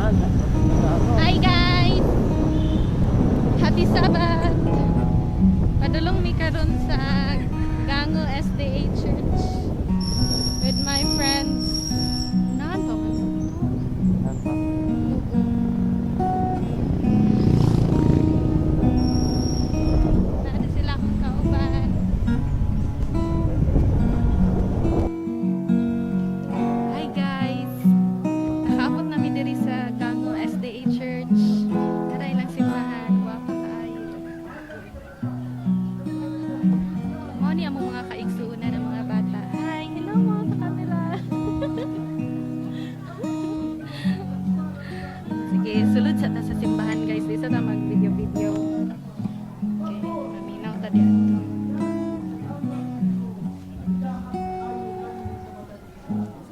Hi guys! Happy Sabbath! Padulong mi karon sa Gango SDA Church with my friends. Unahan pa man to. Oo. Naa sila akong kauban. Hi guys! Nakaabot na mi diri sa Gango SDA Church. Aray lang simbahan, gwapa kaayo. Mao ni among mga kaigsuonan ng mga bata. Hi, hello mo sa camera. Sige, sulod sa ta sa simbahan, guys. Di sa ta mag video video. Okay, paminaw ta di ato.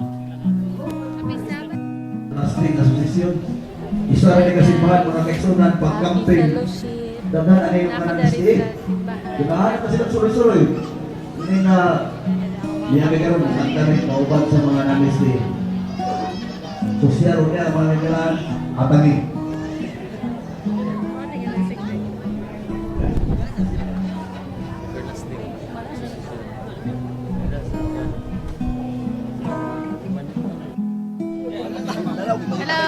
Happy Sabbath. Lasting Association. Isa rin ang kasimbahan, mga kaigsuonan, Happy pag-camping. fellowship. Daghan ano yung Nako mga diri nag-stay. sa simbahan. Diba? Ano sila suloy-suloy? Hindi nga, niya karon ang kami kauban sa mga nag-stay. Sosyal niya, mga nagkalaan, atangi. Mao na ilang secret. Hello!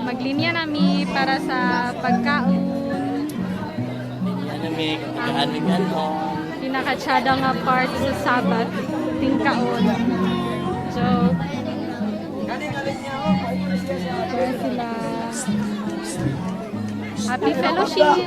Maglinya nami para sa pagkaon. Pinakatsada nga part sa Sabbath, tingkaon. So, ayan sila. Happy fellowship!